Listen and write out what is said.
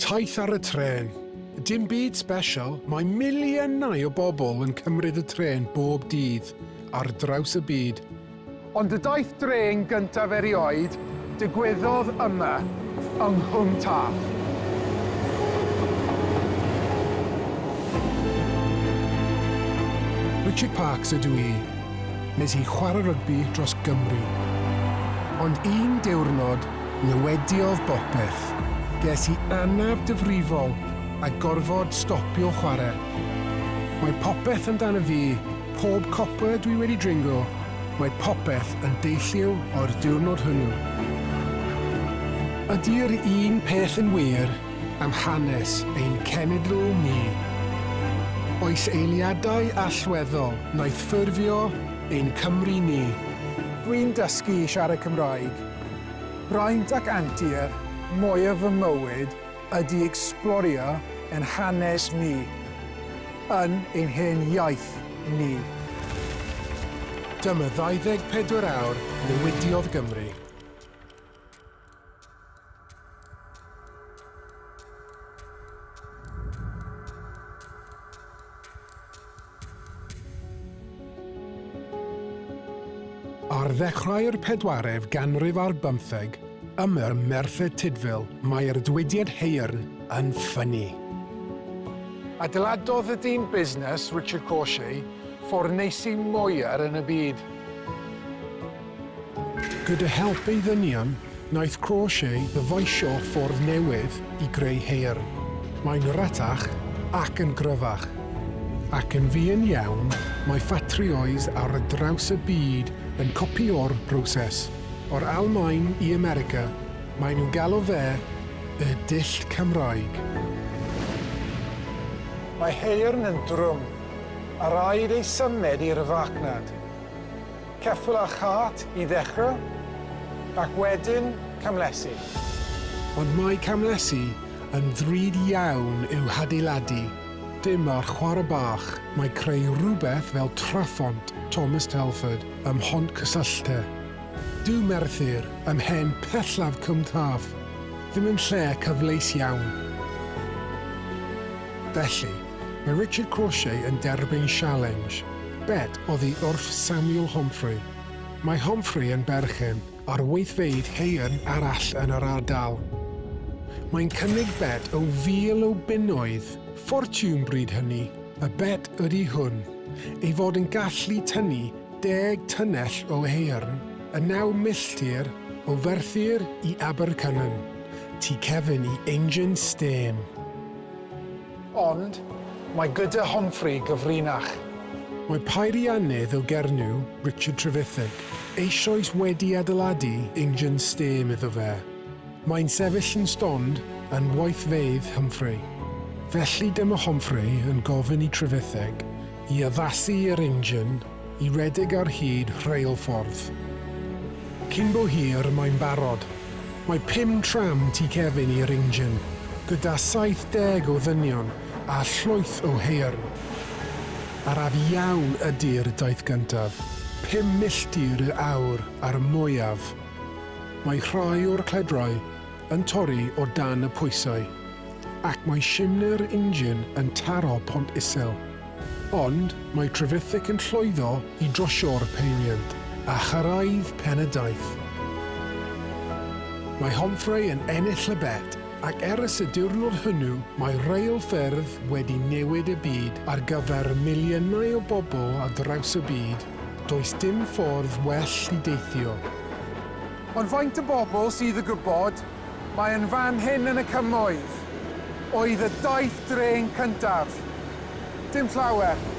Taith ar y trên. Dim byd sbesial, mae miliynau o bobl yn cymryd y trên bob dydd ar draws y byd. Ond y daith drên gyntaf erioed digwyddodd yma yng Nghwm Taf. Richard Parks ydw i. Nes i chwarae rygbi dros Gymru. Ond un diwrnod, newidiodd bopeth. Ges i anaf difrifol a gorfod stopio chwarae. Mae popeth amdano fi, pob copa dwi wedi dringo, mae popeth yn deillio o'r diwrnod hwnnw. Ydy'r un peth yn wir am hanes ein cenedl ni? Oes eiliadau allweddol wnaeth ffurfio ein Cymru ni? Dwi'n dysgu i siarad Cymraeg. Braint ac antur mwyaf fy mywyd ydy ecsblorio ein hanes ni, yn ein hen iaith ni. Dyma 24 awr newidiodd Gymru. Ar ddechrau'r pedwaredd ganrif ar bymtheg, ym Merthyr Tudful, mae'r diwydiant haearn yn ffynnu. Adeiladodd y dyn busnes, Richard Crawshay, ffwrneisi moear yn y byd. Gyda help ei ddynion, wnaeth Crawshay ddyfeisio ffordd newydd i greu haearn. Mae'n rhatach ac yn gryfach. Ac yn fuan iawn, mae ffatrïoedd ar draws y byd yn copïo'r broses. O'r Almaen i America, maen nhw'n galw fe y dull Cymraeg. Mae haearn yn drwm, a rhaid ei symud i'r farchnad. Ceffyl a chart i ddechrau, ac wedyn camlesi. Ond mae camlesi yn ddrud iawn i'w hadeiladu. Dim ar chwarae bach mae creu rhywbeth fel traphont Thomas Telford ym Mhontcysylltau. Dyw Merthyr, ym mhen pellaf Cwm Taf, ddim yn lle cyfleus iawn. Felly, mae Richard Crawshay yn derbyn sialens. Bet oddi wrth Samuel Homfray. Mae Homfray yn berchen ar weithfeydd haearn arall yn yr ardal. Mae'n cynnig bet o fil o bunnoedd, ffortiwn bryd hynny. Y bet ydy hwn, ei fod yn gallu tynnu deg tunnell o haearn y naw milltir o Ferthyr i Abercynon, tu cefn i injin stêm. Ond, mae gyda Humphrey gyfrinach. Mae peiriannydd o Gernyw, Richard Trevithick, eisoes wedi adeiladu injan stêm iddo fe. Mae'n sefyll yn stond yn weithfeydd Humphrey. Felly dyma Humphrey yn gofyn i Trevithick i addasu yr injan i redeg ar hyd rheilffordd. Cyn bo hir mae'n barod. Mae pum tram tu cefn i'r injan, gyda 70 o ddynion a llwyth o haearn. Araf iawn ydi'r daith gyntaf, 5 milltir yr awr ar y mwyaf. Mae rhai o'r cledrau yn torri o dan y pwysau, ac mae simne'r injan yn taro pont isel. Ond mae Trevithick yn llwyddo i drosio'r peiriant a chyrraedd pen y daith. Mae Homfray yn ennill y bet, ac ers y diwrnod hwnnw mae reilffyrdd wedi newid y byd ar gyfer miliynau o bobl ar draws y byd, does dim ffordd well i deithio. Ond faint o bobl sydd y gwybod mae yn fan hyn yn y cymoedd oedd y daith drên cyntaf? Dim llawer.